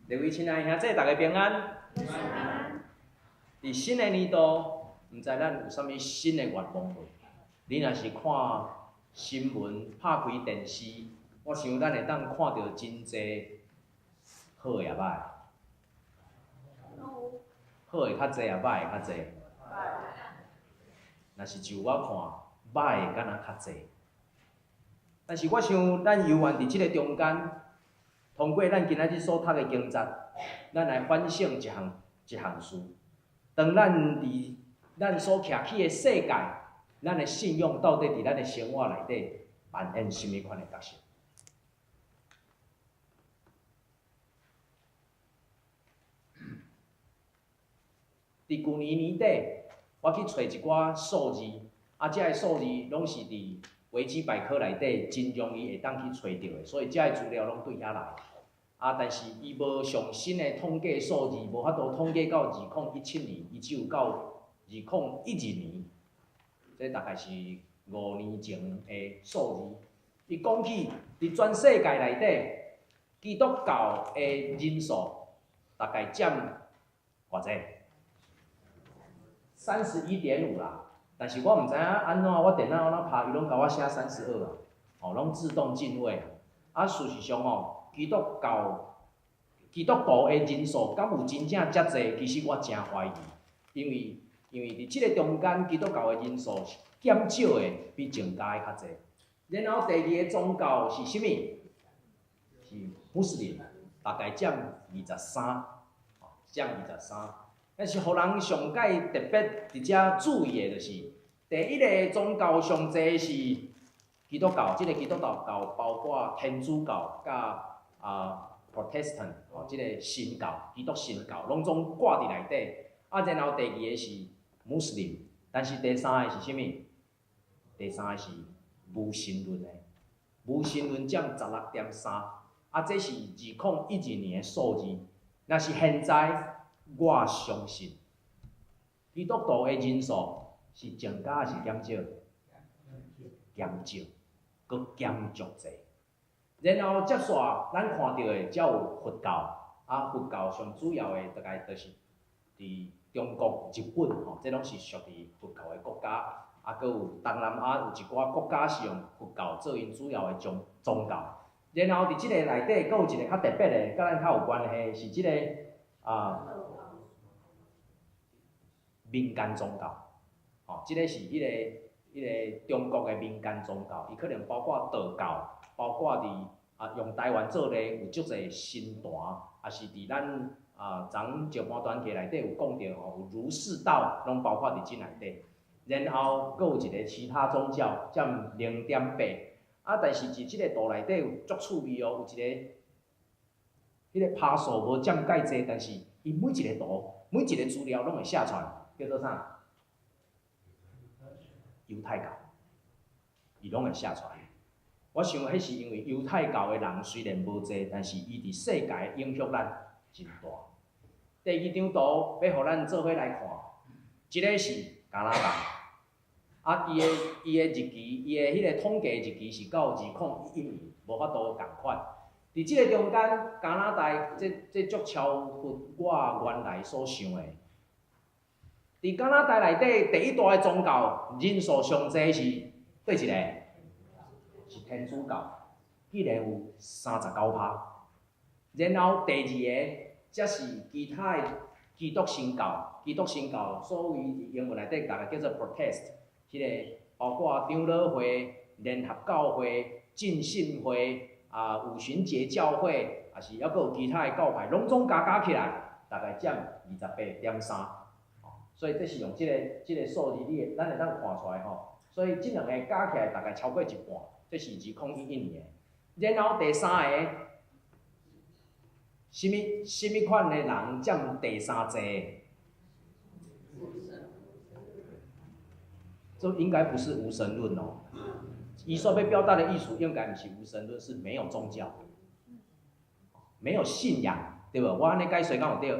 各位親愛兄弟，大家平安。佇新的年度，毋知咱有啥物新的願望無？你若是看新聞、拍開電視，我想咱會當看著真濟好的抑歹的？好的較濟抑歹的較濟？若是就我看，歹的敢若較濟。但是我想，咱猶原佇這个中間，通過咱今仔日所讀的經節，咱來反省一項一項事。當咱佇咱所徛起的世界，咱的信仰到底佇咱的生活內底扮演啥物款的角色？佇舊年年底，我去揣一寡數字，啊，這个數字攏是佇維基百科內底真容易會當去揣著的，所以這个資料攏對遐來。啊，但是伊無上新的統計數字，無法度統計到2017年，伊只有到2012年，這大概是5年前的數字。伊講起佇全世界內底，基督教的人數大概佔偌濟？31.5啦。但是我毋知影按怎，我電腦按怎拍，伊攏共我寫32啊，吼，攏自動進位。啊，事實上吼，基督教、基督徒的人數敢有真正遮濟？其實我誠懷疑，因為因為佇這个中間，基督教的人數是減少的，比增加的較濟。然後第二个宗教是啥物？是穆斯林，大概佔二十三，佔二十三。但是，予人上蓋特別佇遮注意的，就是第一个宗教上濟是基督教，這个基督教包括天主教佮Protestant 吼，這个新教、基督新教，攏總掛佇內底。啊，然後第二个是穆斯林，但是第三个是啥物？第三个是無神論的，無神論佔16.3，啊，這是2012年的數字。若是現在，我相信基督徒的人數是增加抑是減少？減少，閣減足濟。然後接紲咱看著的才有佛教，啊，佛教上主要的大概就是佇中國、日本吼，這攏是屬於佛教的國家。啊，閣有東南亞有一寡國家是用佛教做𪜶主要的宗宗教。然後佇這個內底，閣有一個較特別的，佮咱較有關係，是這個啊民間宗教。吼，這个是彼个彼个中國的民間宗教，伊可能包括道教，包括佇用台灣做例，有足濟神壇，抑是佇咱昨昏石盤團契內底有講著吼，有儒釋道，攏包括佇這內底。然後閣有一個其他宗教佔0.8，啊，但是佇這个圖內底有足趣味哦，有一个彼个趴數無佔蓋濟，但是伊每一个圖、每一個資料攏會寫出來，叫做啥？猶太教，伊攏會寫出來。我想彼是因為猶太教的人雖然無濟，但是伊佇世界的影響力真大。第二張圖欲予咱做伙來看，這个是加拿大，啊，伊的伊的日期，伊的彼个統計日期是到2011年，無法度仝款。佇這个中間，加拿大這這足超乎我原來所想的。佇加拿大內底，第一大的宗教人數上濟是佗一个？是天主教，竟然有39趴。然後第二个才是其他的基督新教，基督新教所謂英文內底大概叫做 Protest，彼个包括長老會、聯合教會、浸信會。啊，五旬節教會，抑是猶閣有其他的教派，攏總加加起來，大概佔28.3。所以這是用這个這个數字，你會咱會當看出來吼。所以這兩個加起來大概超過一半，這是2011年的。然後第三个，啥物啥物款的人佔第三濟？這應該不是無神論哦。伊所欲表達的意思應該毋是無神論，是沒有宗教，沒有信仰，對無？我按呢解釋敢有對？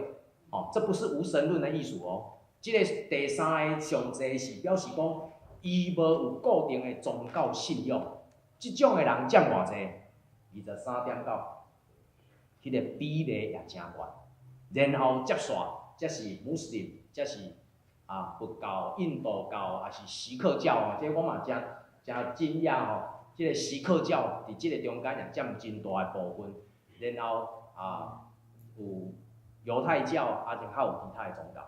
哦，這不是無神論的意思哦。這个第三个上濟是表示講，伊無有固定的宗教信仰，這種的人佔偌濟？23.9。彼个比例也誠懸。然後接續，才是穆斯林，才是佛教、印度教，抑是錫克教吼。這我嘛誠誠驚訝吼，這个錫克教佇這个中間也佔真大的部分。然後有猶太教，就較有其他的宗教。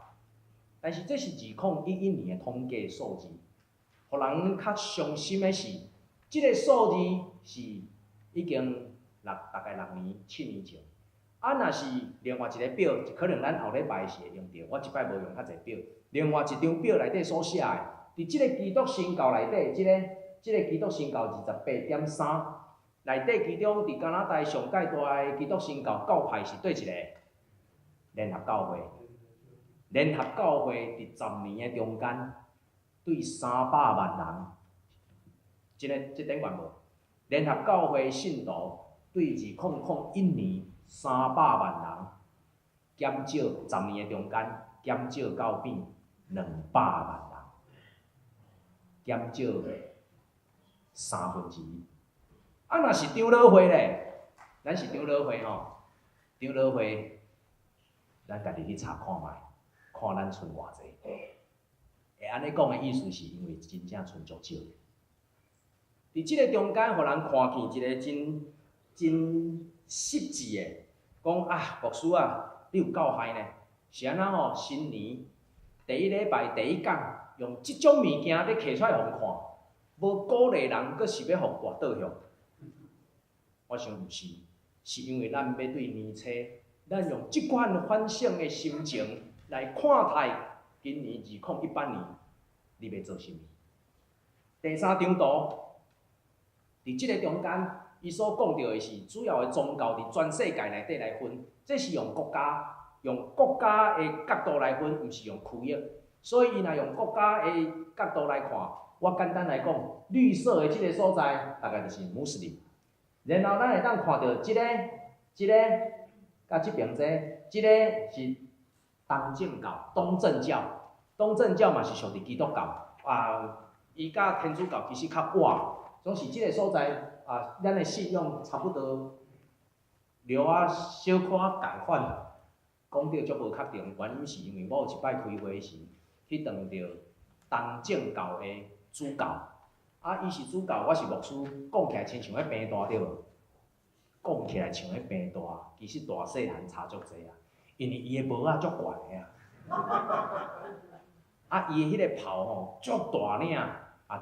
但是這是2011年的統計數字，予人較傷心的是，這个數字是已經大概6年、7年前。若是另外一个表，可能咱後禮拜是會用著，我這擺無用較濟表。另外一張表內底所寫的，佇這個基督新教內底，這個基督新教28.3，內底其中佇加拿大上蓋大的基督新教教派是佗一个？聯合教會。聯合教會佇10年的中間，對300萬人，這个這頂懸無？聯合教會信徒對2001年300萬人，減少十年的中間，減少到變200萬人，減少1/3。若是長老會咧，咱是長老會吼，長老會，咱家己去查看覓，看咱賰偌濟。會按呢講的意思是因為真正賰足少。佇這个中間，予人看見一个真真實際的，講啊，牧師啊，你有夠害呢？是按怎吼？新年第一禮拜第一工，用這種物件欲提出來予人看，無鼓勵人，閣是欲予跋倒向？我想毋是，是因為咱欲對年初，咱用這款反省的心情來看待今年2018年，你欲做啥物？第三張圖，佇這个中間，伊所講著的是主要的宗教佇全世界內底來分，這是用國家的角度來分，毋是用區域。所以伊若用國家的角度來看，我簡單來講，綠色的這个所在，大概就是穆斯林。然後咱會當看著這个、這个、佮這爿這，這个是東正教、東正教，東正教嘛是屬佇基督教啊，伊佮天主教其實較倚，總是這个所在啊，咱的信仰差不多，略仔小可仝款，講著足無確定，原因是因為我有一擺開會時去撞著東正教的主教，伊是主教，我是牧師，講起來親像咧平大對無？講起來像咧平大，其實大細漢差足濟啊，因為伊的帽仔足懸的啊，伊的彼个袍吼足大領，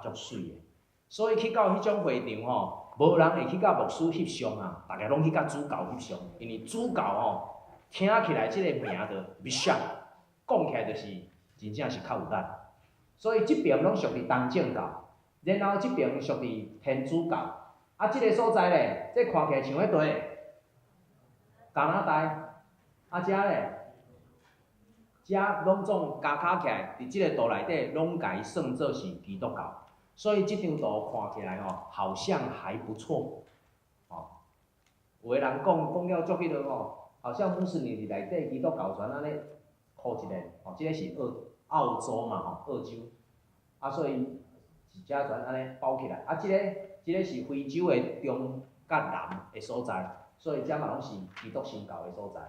足媠的，所以去到彼種會場吼，無人會去佮牧師翕相啊，逐家攏去佮主教翕相，因為主教吼聽起來這個名就 Bishop，講起來就是真正是較有力，所以這爿攏屬佇東正教，然後這爿屬佇天主教，這个所在咧，這看起來像彼佗？加拿大，遮咧，遮攏總加加起來，佇這个圖內底攏共伊算做是基督教，所以這張圖看起來吼，好像還不錯，哦。有的人講講了足彼落吼，好像穆斯林佇內底基督教全按呢箍一个，吼，這个是澳洲嘛吼，澳洲，所以是遮全按呢包起來，這个是非洲的中佮南的所在，所以遮嘛攏是基督新教的所在。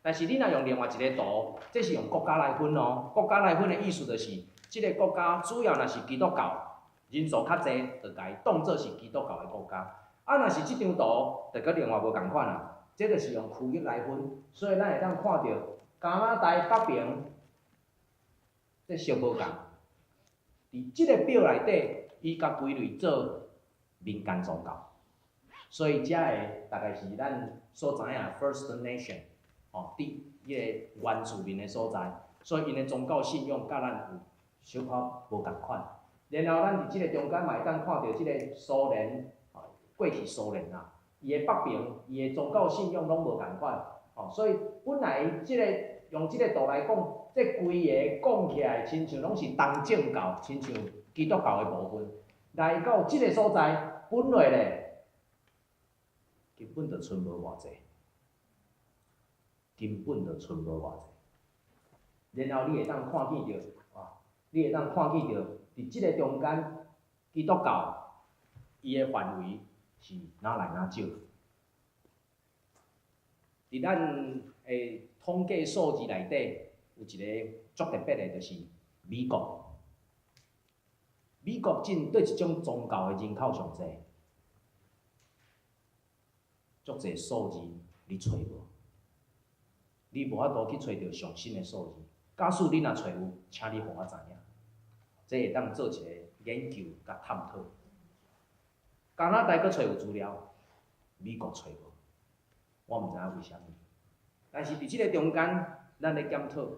但是你若用另外一个圖，這是用國家來分哦。國家來分的意思就是，這个國家主要若是基督教，人數較濟，就共伊當做是基督教的國家。若是這張圖，就閣另外無仝款啊。這就是用區域來分，所以咱會當看著加拿大北爿，這小無仝。佇這个表內底，伊共歸類做民間宗教，所以遮个大概是咱所知影 First Nation，吼，佇彼个原住民的所在，所以𪜶的宗教信仰佮咱有小可無仝款。然後咱佇這个中間嘛會當看著這个蘇聯，過去蘇聯啊，伊的北爿，伊的宗教信仰攏無仝款，吼，所以本來這个用這个圖來講，這規个講起來，親像攏是東正教，親像基督教的部分，來到這个所在，本來咧，根本就賰無偌濟，根本就賰無偌濟。然後你會當看見著，你會當看見著，佇這个中間，基督教伊的範圍是愈來愈少。佇咱的統計數字內底，有一个足特別的，就是美國。美國針對這種宗教的人口上濟，足濟數字你揣無？你無法度去揣著上新的數字。假使你若揣有，請你予我知影。這會當做一个研究佮探討。加拿大閣揣有資料，美國揣無，我毋知影為啥物。但是佇這个中間，咱咧檢討，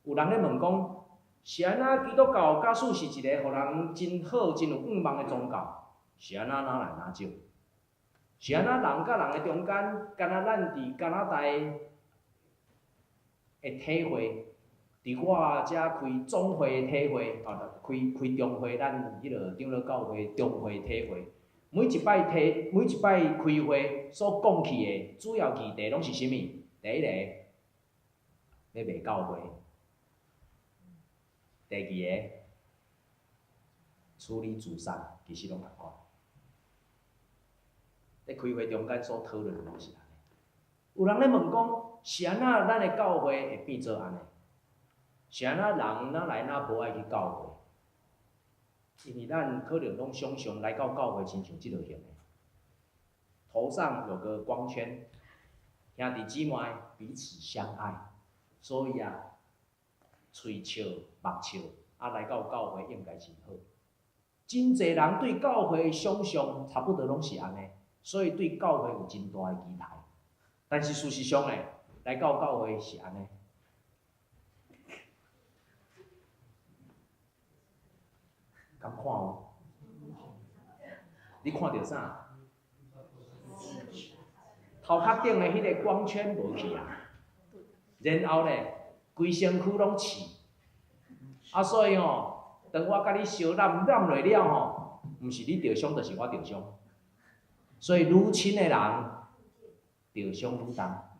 有人咧問講，是按怎基督教假使是一个予人真好、真有向望的宗教，是按怎哪來哪少？是按怎人佮人的中間，敢若咱佇加拿大的體會，佇我遮開總會的體會，吼，開開中會，咱彼个長老教會中會體會，每一擺體，每一擺開會所講起的主要議題攏是啥物？第一个，欲賣教會；第二个，處理自殺，其實攏仝款。咧開會中間所討論的攏是按呢。有人咧問講，是按怎咱的教會會變做按呢？是按怎人哪來哪無愛去教會？因為咱可能攏想像來到教會親像這落型的，頭上有個光圈，兄弟姊妹彼此相愛，所以啊，喙笑目笑，啊來到教會應該真好。真濟人對教會的想像差不多攏是按呢，所以對教會有真大的期待。但是事實上呢，來到教會是按呢。敢看有？你看著啥？頭殼頂的彼个光圈無去啊，然後咧，規身軀攏刺，啊，所以吼，當我佮你相攬攬落了吼，毋是你著傷，就是我著傷。所以愈親的人，著傷愈重。啥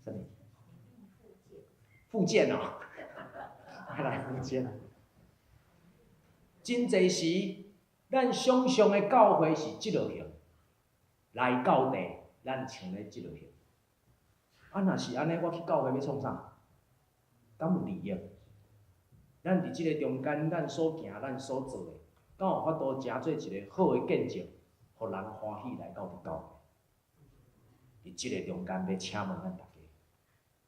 物？復健哦，來復健。真濟時，咱想像的教會是這落型，來到地，咱像咧這落型。啊，若是按呢，我去教會欲創啥？敢有利益？咱佇這个中間，咱所行、咱所做的，敢有法度成做一个好的見證，予人歡喜來到佇教會？佇這个中間，欲請問咱逐家，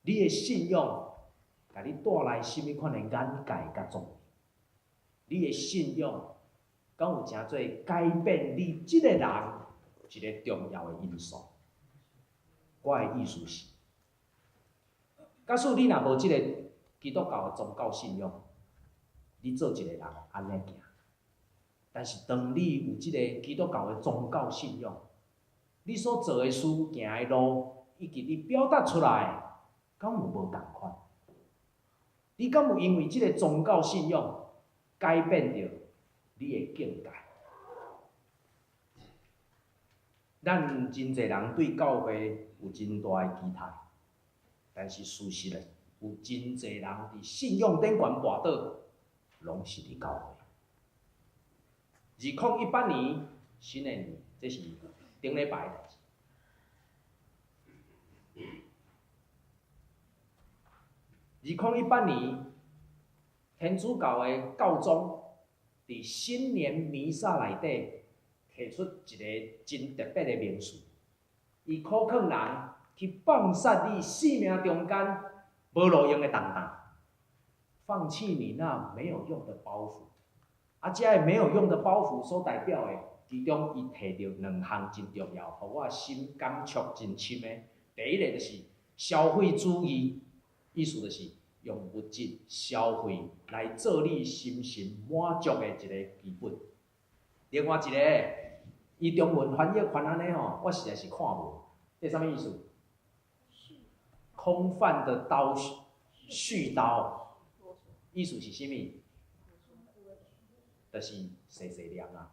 你的信仰，共你帶來啥物款的眼界佮作為？你的信仰，敢有成做改變你這个人一个重要的因素？我的意思是，假使你若無這个基督教的宗教信仰，你做一个人按呢行。但是當你有這个基督教的宗教信仰，你所做的事、行的路，以及你表達出來，敢有無仝款？你敢有因為這个宗教信仰改變著你的境界？咱真濟人對教會有真大的期待，但是事實咧，有真濟人佇信仰頂懸跋倒，攏是佇教會。2018年新的年，這是頂禮拜的代誌。2018年，天主教的教宗佇新年彌撒內底提出一个真特別的名詞，伊苦勸人去放殺你生命中間無路用的重擔，放棄你那沒有用的包袱。啊，這个沒有用的包袱所代表的，其中伊提著兩項真重要，予我心感觸真深的。第一个就是消費主義，意思就是用物質消費來做你心神滿足的一个基本。另外一个，伊中文翻譯翻按呢吼，我實在是看無，這啥物意思？空泛的叨絮叨，意思是啥物？就是細細念啊，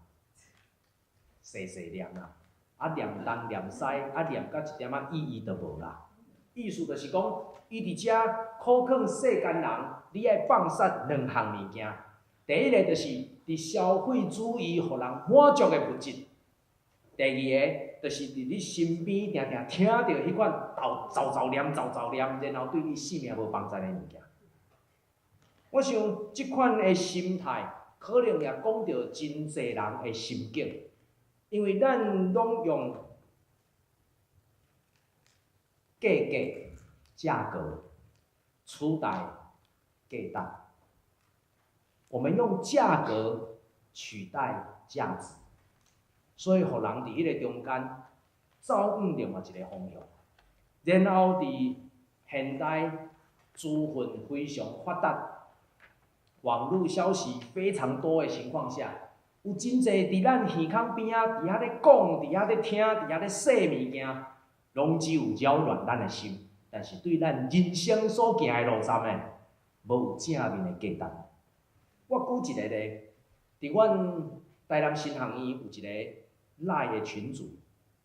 細細念啊，啊念東念西，啊念到一點仔意義都無啦。意思就是講，伊佇遮苦勸世間人，你愛放殺兩項物件。第一个就是佇消費主義予人滿足的物質；第二个，就是佇你身邊定定聽著彼款豆噪噪念、噪噪念，然後對你性命無幫助的物件。我想這款的心態，可能也講著真濟人的心境，因為咱攏用價格、價格取代價值，我們用價格取代價值，所以予人佇彼個中間走向另外一個方向。然後佇現代資訊非常發達，網路消息非常多的情況下，有真濟佇咱耳孔邊仔，佇遐咧講，佇遐咧聽，佇遐咧說物件，攏只有擾亂咱的心，但是對咱人生所行的路站的，無有正面的價值。我舉一個例，佇阮台南神學院有一個 LINE 的群組，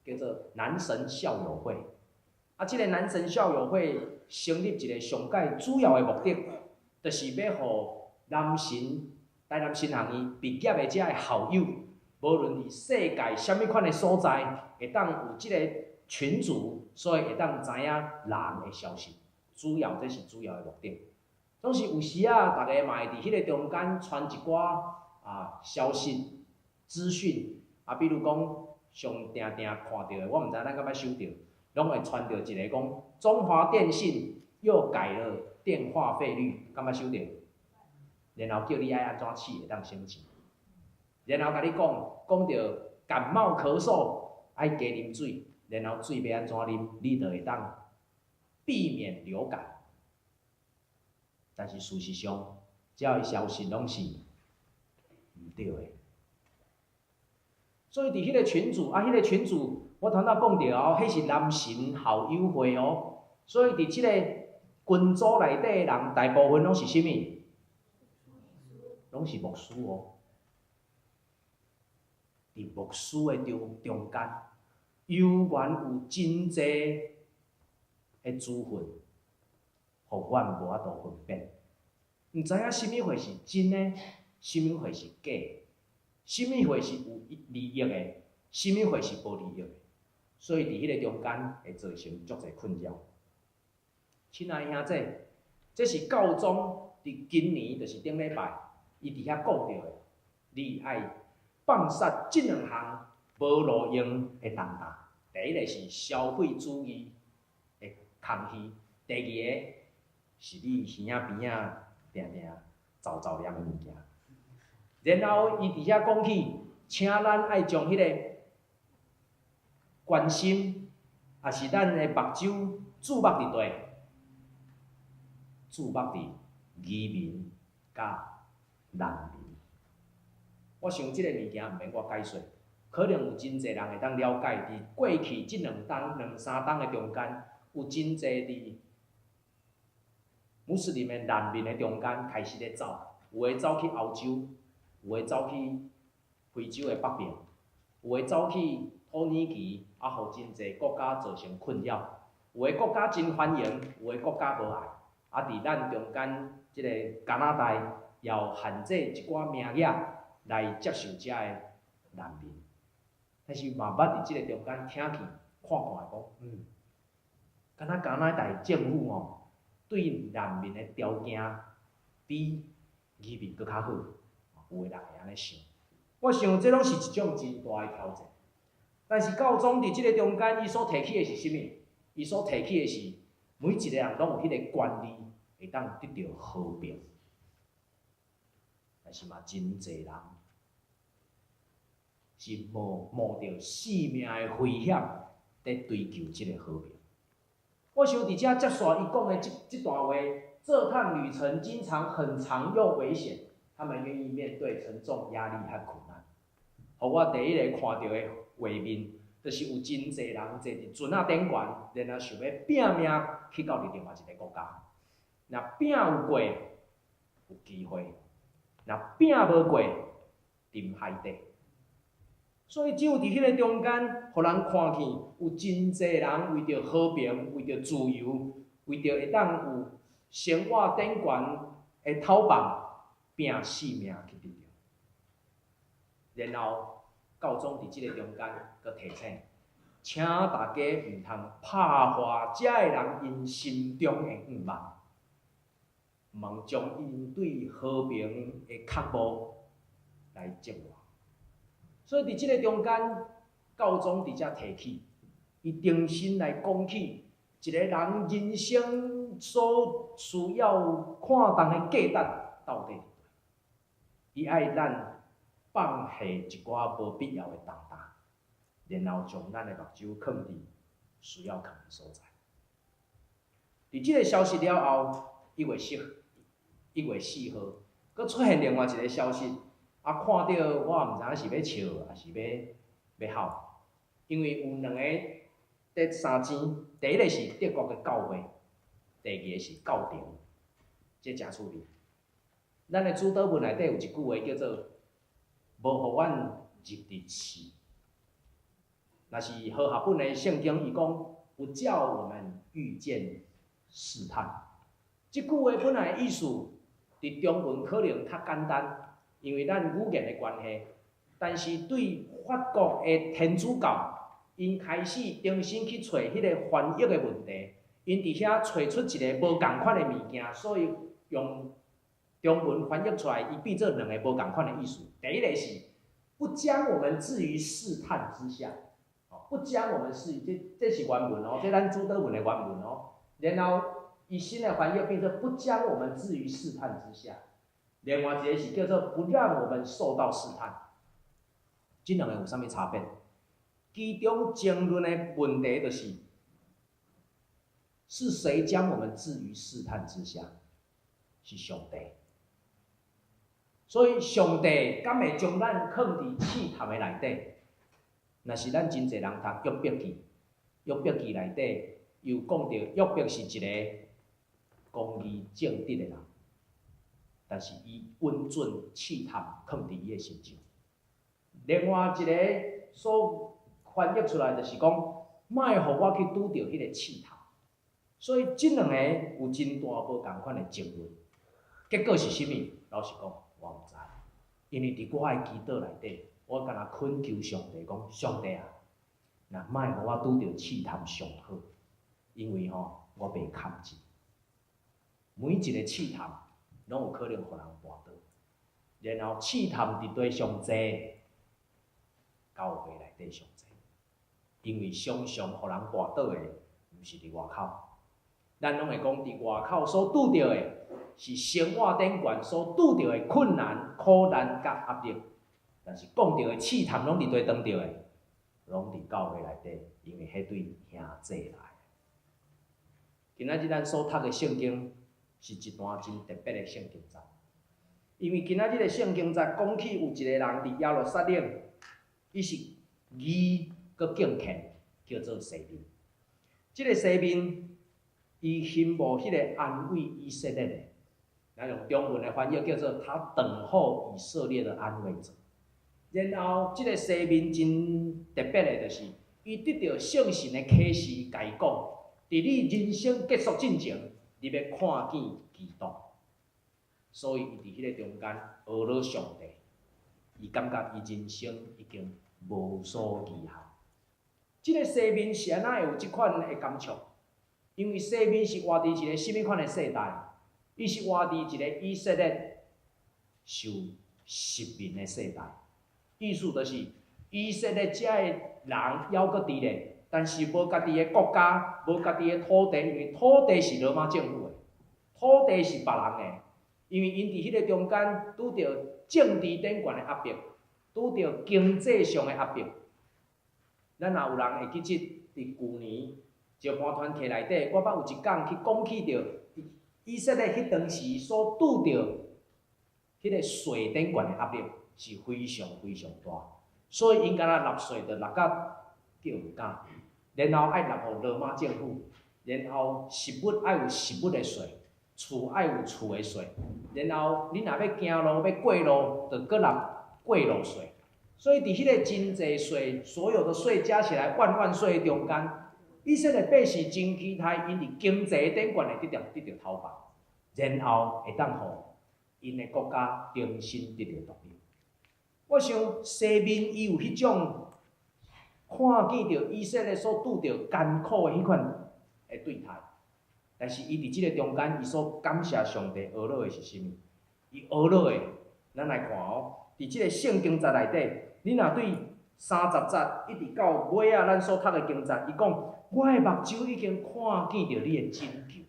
叫做南神校友會。啊，這個南神校友會成立一個上蓋主要的目的，就是欲予南神台南神學院畢業的這个校友，無論佇世界啥物款的所在，會當有這個群組，所以會當知影人的消息。主要這是主要的目的。總是有時啊，逐家嘛會佇彼個中間傳一寡消息資訊，啊，比如講上定定看著的，我毋知咱敢捌收著，攏會傳著一个講中華電信又改了電話費率，敢捌收著？然後叫你愛按怎試會當省錢，然後共你講講著感冒咳嗽愛加啉水，然後水欲按怎啉，你就會當避免流感。但是事實上，這个消息攏是毋對的。所以佇彼個群組，啊，彼個群組，我頭拄講著哦，彼是南神校友會哦。所以佇這個群組內底的人，大部分攏是啥物？攏是牧師哦。佇牧師的中中間，猶原有真濟的資訊，予阮無法度分辨，毋知影啥物貨是真的，啥物貨是假的，啥物貨是有利益的，啥物貨是無利益的，所以佇彼個中間會造成足濟困擾。親愛兄弟，這是教宗佇今年，就是頂禮拜，伊佇遐講著的，你愛放殺這兩項無路用的重擔。第一个是消費主義的空虛，第二个是你耳仔邊仔定定噪噪念的物件。然後伊佇遐講起，請咱愛將彼個關心，抑是咱的目睭注目佇佗，注目佇移民佮難民。我想這個物件毋免我解說，可能有真濟人會當了解。佇過去這兩冬、兩三冬的中間，有真濟佇穆斯林的難民的中間開始咧走，有的走去歐洲，有的走去非洲的北邊，有的走去土耳其，啊，予真濟國家造成困擾。有的國家真歡迎，有的國家無愛。啊，佇咱中間這个加拿大也有限制一寡名額來接受遮的難民。但是嘛捌佇這个中間聽去看看講，敢若加拿大政府吼，對難民的條件比移民閣較好，有的人會按呢想。我想這攏是一種真大的挑戰。但是教宗佇這个中間，伊所提起的是啥物？伊所提起的是，每一个人攏有彼个權利，會當得著和平。但是嘛，真濟人是冒冒著性命的危險，佇追求這个和平。我想佇遮接續伊講的這這段話，這趟旅程經常很長又危險，他們願意面對沉重壓力和苦難。予我第一个看著的畫面，就是有真濟人坐佇船仔頂懸，然後想欲拚命去到佇另外一个國家。若拚有過，有機會；若拚無過，沉海底。所以只有佇彼个中間，予人看見有真濟人為著和平、為著自由、為著會當有生活頂懸的透放，拚性命去得著。然後教宗佇這个中間閣提醒，請大家毋通拍破遮的人𪜶心中的願望，毋通將𪜶對和平的渴慕來折磨。所以佇這个中間，教宗佇遮提起，伊重新來講起一个人人生所需要看重的價值到底佇佗。伊愛咱放下一寡無必要的重擔，然後將咱的目睭囥佇需要囥的所在。佇這个消息了後，1月4號，閣出現另外一个消息，啊，看著我毋知影是欲笑，抑是欲哭，因為有兩个佇相爭，第一个是德國的教會，第二个是教廷，這誠趣味。咱的主禱文內底有一句話叫做“無予阮入佇試”，若是和合本的聖經，伊講不叫我們遇見試探。這句話本來意思，佇中文可能較簡單，因為咱語言的關係。但是對法國的天主教，𪜶開始重新去揣彼个翻譯的問題，𪜶佇遐揣出一个無仝款的物件，所以用中文翻譯出來，伊變做兩个無仝款的意思。第一个是不將我們置於試探之下，不將我們置於，這是原文哦，這咱主禱文的原文哦。然後伊新的翻譯變做不將我們置於試探之下。另外一个是叫做不讓我們受到試探。這兩個有啥物差別？其中爭論的問題就是，是誰將我們置於試探之下？是上帝。所以上帝敢會將咱囥佇試探的內底？若是咱真濟人讀約伯記，約伯記內底又講著約伯是一个公義正直的人，但是伊允准試探囥佇伊的身上。另外一个所翻譯出來就是講，莫予我去拄著彼個試探。所以這兩個有真大無仝款的爭論，結果是啥物？老實講，我毋知。因為佇我的祈禱內底，我干焦懇求上帝講：上帝啊，若莫予我拄著試探上好，因為吼我袂堪治。每一個試探攏有可能予人跋倒，然後試探佇佗上濟，教會內底上濟，因為常常予人跋倒的，毋是佇外口。咱攏會講佇外口所拄著的，是生活頂懸所拄著的困難、苦難佮壓力。但是講著的試探攏佇佗當著的，攏佇教會內底，因為彼對兄弟來。今仔日咱所讀的聖經是一段真特別的聖經節，因為今仔日的聖經節講起有一个人佇耶路撒冷，伊是義閣敬虔，叫做西面。這个西面，伊欣慕彼个安慰以色列的，咱用中文的翻譯叫做他等候以色列的安慰者。然後，這个西面真特別的，就是伊得著聖神的啟示，共伊講，佇你人生結束進前，你欲看見基督。所以，伊佇彼个中間呵咾上帝，伊感覺伊人生已經無所遺憾。這个西面是按怎會有這款的感觸？因為西面是活佇一个啥物款的世代？伊是活佇一个以色列受殖民的世代。意思就是以色列遮的人猶閣佇咧，但是無家己的國家，無家己的土地，因為土地是羅馬政府的，土地是別人的。因為𪜶佇彼个中間拄著政治頂懸的壓迫，拄著經濟上的壓迫。咱若有人會記得，佇舊年石盤團契內底，我捌有一講去講起著以色列彼當時所拄著彼个稅頂懸的壓力是非常非常大，所以𪜶敢若納稅就納甲叫毋敢，然後愛納予羅馬政府，然後食物愛有食物的稅，厝愛有厝的稅，然後你若欲行路欲過路，就閣納過路稅。所以佇彼个真濟稅，所有的稅加起來萬萬稅的中間，以色列百姓真期待𪜶佇經濟頂懸會得著頭髮，然後會當予𪜶的國家重新得著獨立。我想西面伊有彼種看見著以色列所拄著艱苦的彼款的對待。但是伊佇這个中間，伊所感謝上帝呵咾的是啥物？伊呵咾的，咱來看哦，佇這个聖經節內底，你若對30節一直到尾仔，咱所讀的經節，伊講：我的目睭已經看見著你的拯救。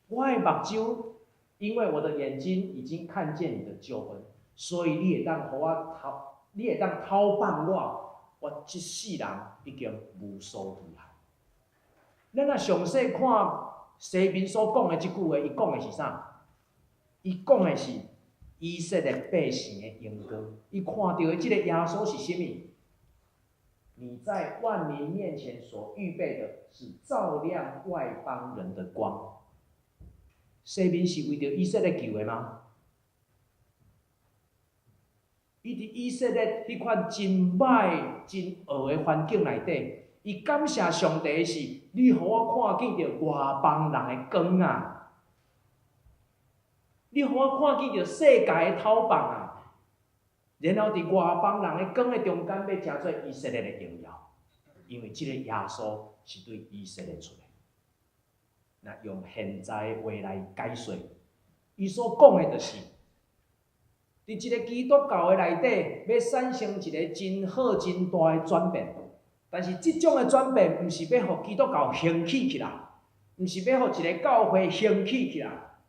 我的目睭，因為我的眼睛已經看見你的救恩，所以你會當予我頭，你會當透放我，我這世人已經無所懼害。咱若詳細看西面所講的這句話，伊講的是啥？伊講的是以色列百姓的榮光。伊看著的這個耶穌是啥物？你在萬民面前所預備的是照亮外邦人的光。西面是為著以色列求的嗎？伊佇以色列彼款真歹、真惡的環境內底，伊感謝上帝的是，你予我看見著外邦人的光啊！你予我看見著世界的透放啊！然後佇外邦人的光的中間，欲成做以色列的榮耀，因為這个耶穌是對以色列出的。若用現在的話來解說，伊所講的就是，佇這个基督教的內底，欲產生一个真好、真大的轉變。但是這種的轉變，毋是欲予基督教興起起來，毋是欲予一个教會興起起來，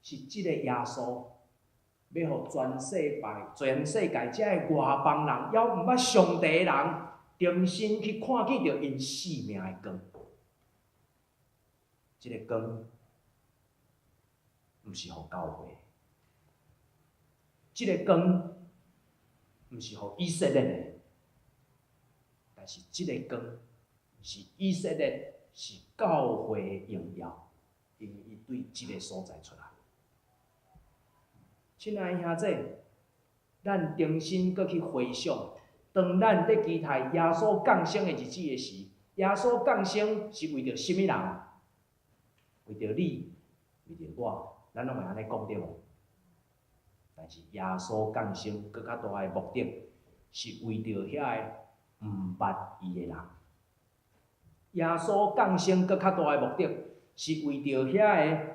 是這个耶穌欲予全世界、全世界這个外邦人，猶毋捌上帝的人，重新去看見著𪜶性命的光。這个光毋是予教會，這个光毋是予以色列的，但是這个光是以色列，是教會的榮耀，因為伊對這个所在出來。親愛的兄弟，咱重新閣去回想，當咱佇期待耶穌降生的日子的時，耶穌降生是為著啥物人？為著你，為著我，咱攏會按呢講對無？但是耶穌降生閣較大的目的，是為著遐个毋捌伊的人。耶穌降生閣較大的目的，是為著遐个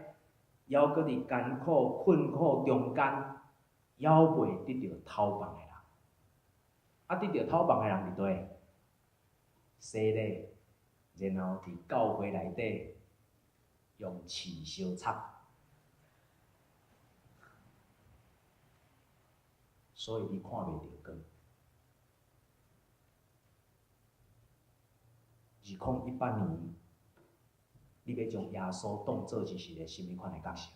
猶閣佇艱苦困苦中間，猶未得著透放的人。啊，得著透放的人佇佗？洗禮，然後佇教會內底用刺相插，所以你看袂著光。2018年，你欲將耶穌當做是一個啥物款的角色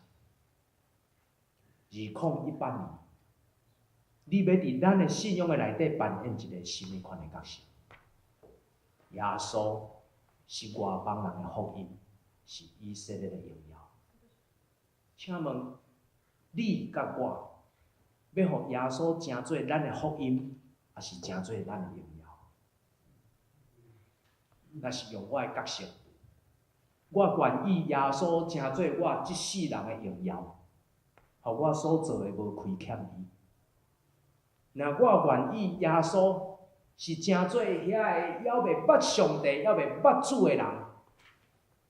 ？2018年，你欲佇咱的信仰的內底扮演一個啥物款的角色？耶穌是外邦人的福音，是以色列的榮耀。請問你佮我，欲予耶穌成做咱的福音，抑是成做咱的榮耀？若是用我的角色，我願意耶穌成做我這世人的榮耀，予我所做的無虧欠伊。若我願意耶穌是成做遐个猶未捌上帝、猶未捌主的人，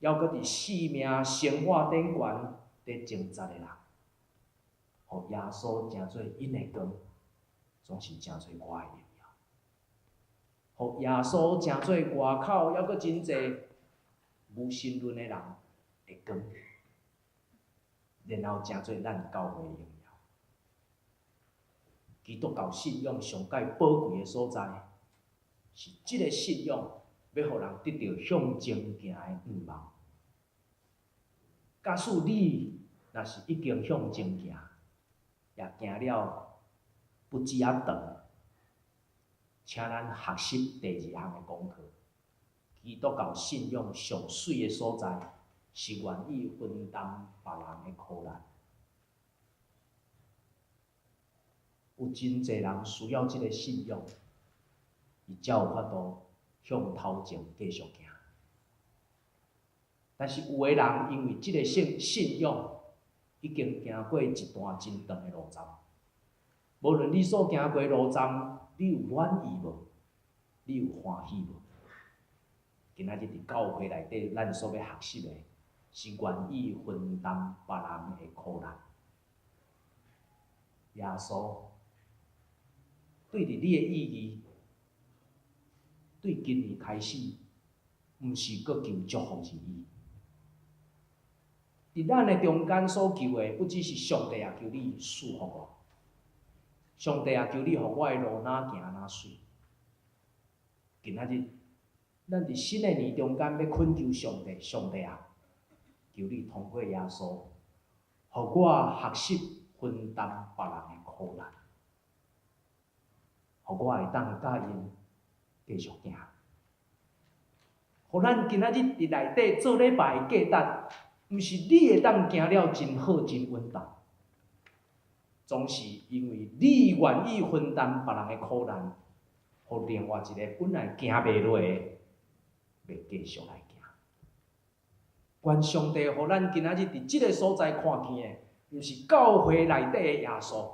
猶閣佇生命生活頂懸佇掙扎的人，予耶穌成做𪜶的光，總是成做我的榮耀。予耶穌成做外口猶閣真濟無神論的人的光，然後成做咱教會的榮耀。基督教信仰上蓋寶貴的所在，是這个信仰欲予人得著向前行的願望。假使你若是已經向前行，也行了不止仔長，請咱學習第二項的功課。基督教信仰上媠的所在，是願意分擔別人的苦難。有真濟人需要這个信仰，伊才有法度向頭前繼續行。但是有的人因為這个信仰，已經行過一段真長的路站。無論你所行過的路站，你有滿意無？你有歡喜無？今仔日佇教會內底，咱所欲學習的，是願意分擔別人的苦難。耶穌對佇你的意義，對今年開始，毋是閣求祝福而已。佇咱的中間所求的，不只是上帝啊，求你賜福我，上帝啊，求你予我的路若行若順。今仔日，咱佇新的年中間欲懇求上帝，上帝啊，求你通過耶穌，予我學習分擔別人的苦難，予我會當佮𪜶繼續行。予咱今仔日佇內底做禮拜的價值，毋是你會當行了真好真穩當，總是因為你願意分擔別人的苦難，予另外一個本來行袂落的，欲繼續來行。願上帝予咱今仔日佇這個所在看見的，毋是教會內底的耶穌，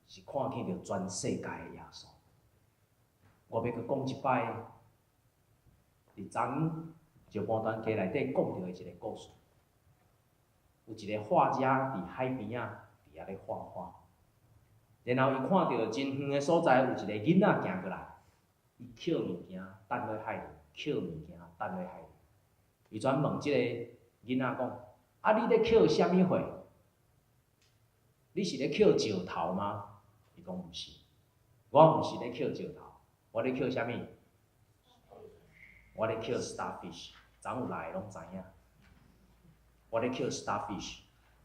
是看見著全世界的耶穌。我欲閣講一擺，佇昨石盤單溪內底講著的一個故事。有一個畫家佇海邊仔，佇遐咧畫畫，然後伊看著真遠的所在有一個囡仔行過來，伊抾物件擲落海裡，抾物件擲落海裡。伊轉問這個囡仔講：啊，你咧抾啥物貨？你是咧抾石頭嗎？伊講毋是，我毋是咧抾石頭，我咧抾啥物？我咧抾 starfish，昨有來的攏知影。我咧抾 starfish，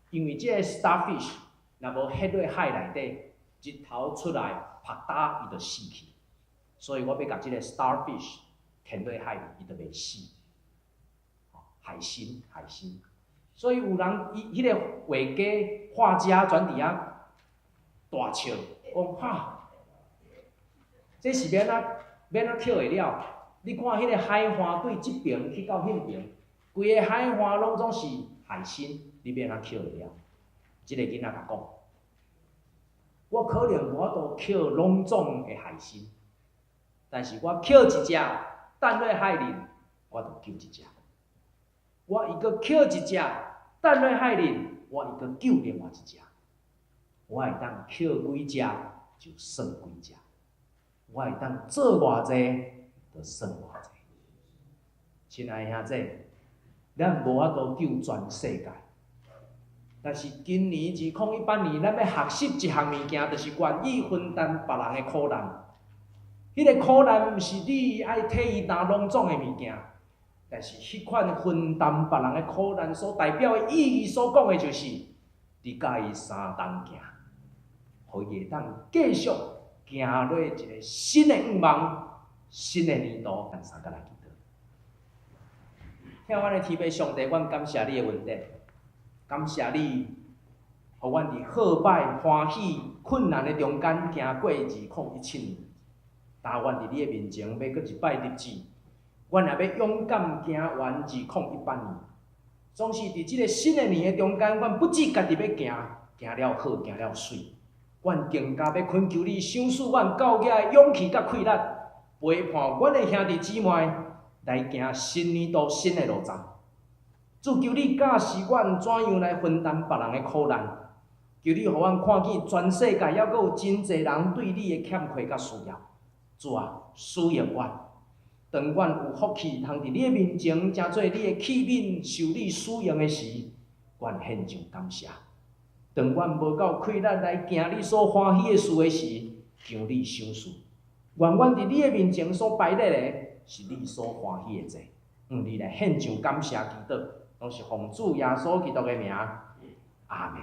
因為這個 starfish 若無彼落海內底，日頭出來曝焦，伊就死去。所以我欲共這個 starfish 牽落海裡，伊就袂死。海星，海星。所以有人伊彼個畫家、畫家轉佇遐大笑，講哈，這是欲按怎欲按怎抾會了？你看彼個海岸對這爿去到彼爿，規个海岸攏總是海星，你欲按怎抾會了？這個囡仔共講，我可能無法度抾攏總的海星，但是我抾一隻擲落海裡，我就救一隻。我會閣抾一隻擲落海裡，我會閣救另外一隻。我會當抾幾隻就算幾隻，我會當做偌濟就算偌濟。親愛的兄弟，咱無法度救全世界，但是今年2018年，咱欲學習一項物件，就是願意分擔別人的苦難。彼個苦難毋是你愛替伊擔攏總的物件，但是彼款分擔別人的苦難所代表的意義，所講的就是你佮伊相同行，予伊會當繼續行落一個新的願望、新的年度。咱三個來祈禱。疼阮的天父上帝，阮感謝你的恩典，感謝你，予阮佇好歹、歡喜、困難的中間行過2017年。但阮佇你的面前欲閣一擺立志，阮也欲勇敢行完2018年。總是佇這個新的年的中間，阮不只家己欲行，行了好，行了媠。阮更加欲懇求你賞賜阮夠額的勇氣佮氣力，陪伴阮的兄弟姊妹來行新年度新的路程。主求你教示阮怎樣來分擔別人的苦難。求你予阮看見全世界猶閣有真濟人對你的欠缺佮需要。主啊，使用阮，當阮有福氣通佇你的面前，成做你的器皿，受你使用的時，阮獻上感謝。當阮無夠氣力來行你所歡喜的事的時，求你賞賜。願阮佇你的面前所擺列的，是你所歡喜的祭。向你來獻上感謝祈禱，攏是奉主耶穌基督的名。阿門。